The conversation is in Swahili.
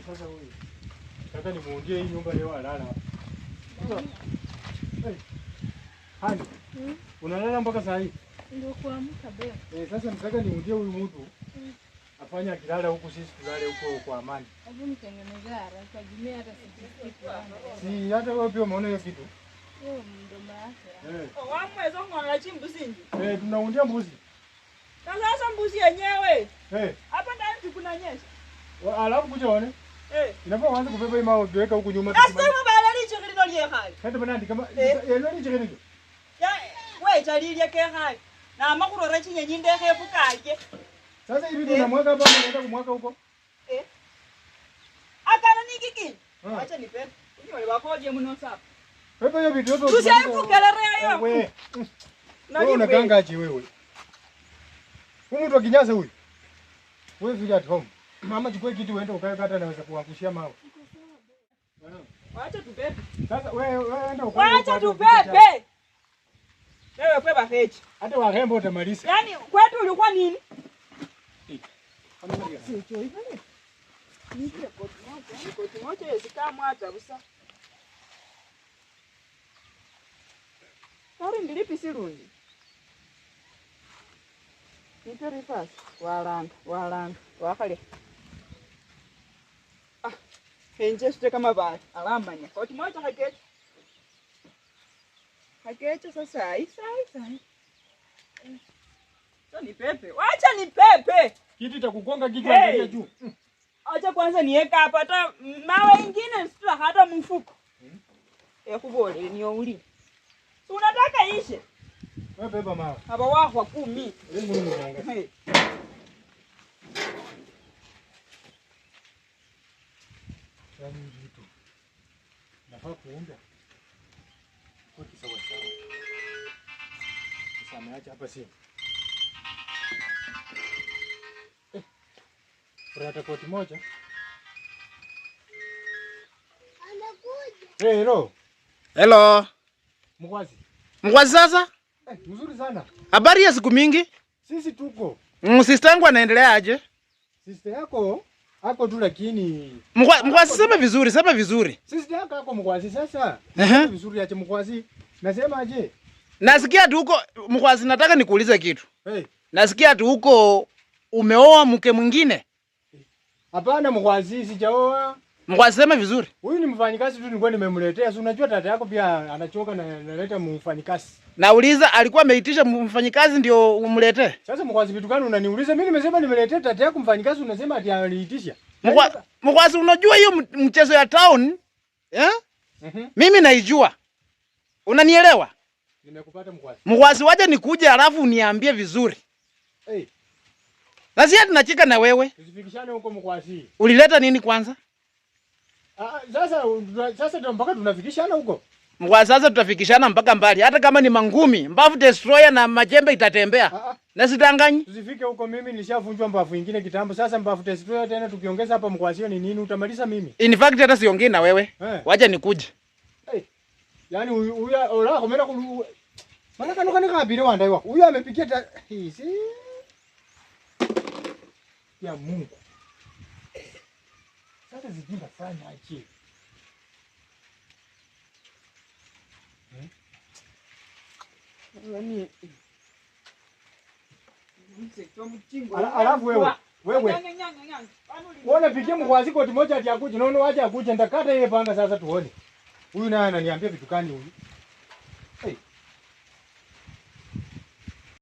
Sasa huyu. Nataka nimuundie hii nyumba leo alala. Hey. Hani. Unalala mpaka saa hii? Ndio kuamka bebe. Eh, sasa nataka niundie huyu mtu. Afanye akilala huku sisi tulale huko kwa amani. Hebu nitengenezee haraka, jumia hata sijisikii kulala. Si hata wewe pia umeona hiyo kitu? Hiyo mdomo yake. Eh. Wamweza ng'ola chimbuzi nje. Eh, tunaundia mbuzi. Na sasa mbuzi yenyewe. Eh. Hapa ndani kunanyesha. Alafu kuja one. Eh. Inafaa uanze kubeba hii mawe ukiweka huku nyuma. Sasa bala licho lino lyekhali. Kata banandi kama Eh. yelo licho lino. Ya we chalilye kekhali. Na makhurora chinyenyi ndekhe efukaye. Sasa hivi tunamwaga hapa unaenda kumwaga huko. Eh. Akana nikiki. Ah. Acha nipepe. Unyole bakoje muno sapa. Pepe hiyo vitu yote. Tushaifukelerea hiyo. Wewe. Na Wewe ni unakanga aje wewe? Huyu mtu akinyasa huyu. Wewe feel at home. Mama chukue kitu uende ukae kata naweza kuangushia mawe. Wacha tupepe. Sasa wewe wewe enda ukae. Wacha tupepe. Wewe kwe bahechi. Hata warembo utamaliza. Yaani kwetu ulikuwa nini? Koti moja yesikamwata busa. Kari ndilipi sirundi. Nipe rifasi. Walanga, walanga, wakhale. Ah, henje sute kama bali, alamanya. Koti moja hakecho. Hakecho sasa, sai sai. So ni pepe. Wacha ni pepe. Kitu itakugonga kichwa Hey! angalia juu. Acha kwanza niweka hapa hata mawe ingine sita hata mfuko. Ekubole ni uli. Si unataka ishe? Wewe beba mawe. Hapa wahwa 10. Wewe mbona unaangalia? Hey. Yaani vitu. Nafaa kuunda. Kwa kisawa sawa. Sasa ameacha hapa simu. Brata koti moja. Anakuja. Hey, hello. Hello. Mkwazi. Mkwazi sasa? Eh, mzuri sana. Habari ya siku mingi? Sisi tuko. Sister yangu anaendelea aje? Sister yako ako tu lakini Mkwazi sema vizuri, sema vizuri. sister yako ako Mkwazi sasa. Ehe. Sema vizuri ache Mkwazi. Nasema aje? Nasikia tu huko Mkwazi, nataka nikuulize kitu. Hey. Nasikia tu huko umeoa mke mwingine. Hapana Mkwazi, sijaoa. Mkwazi sema vizuri. Huyu ni mfanyikazi tu nilikuwa nimemletea. Si unajua tata yako pia anachoka na naleta mfanyikazi. Nauliza alikuwa ameitisha mfanyikazi ndio umletee? Sasa Mkwazi vitu gani unaniuliza? Mimi nimesema nimeletea tata yako mfanyikazi, unasema ati aliitisha. Mkwazi unajua hiyo mchezo ya town? Eh? Mhm. Mimi naijua. Unanielewa? Nimekupata Mkwazi. Mkwazi waje nikuje alafu uniambie vizuri. Hey. Na si tunachika na wewe. Tusifikishane huko Mkwazi. Ulileta nini kwanza? Ah, sasa ndio mpaka tunafikishana huko. Mkwazi sasa tutafikishana mpaka mbali. Hata kama ni mangumi, mbavu destroyer na majembe itatembea. Ah, ah. Na sidanganyi. Tusifike huko, mimi nilishavunjwa mbavu nyingine kitambo. Sasa mbavu destroyer tena tukiongeza hapa Mkwazi ni nini utamaliza mimi? In fact hata siongei na wewe. Eh. Wacha nikuje. Hey. Yaani huyu huyu ola komera kulu. Maana kanu kanu kabire wandai wako. Huyu amepikia hizi. Ya Mungu. Sasa zijimba fanya aje? Yaani Alafu wewe, wewe. Wewe pikia Mkwazi koti moja ati akuje. Naona waje akuje ndakata ile panga sasa tuone. Huyu naye ananiambia vitu gani huyu? Hey.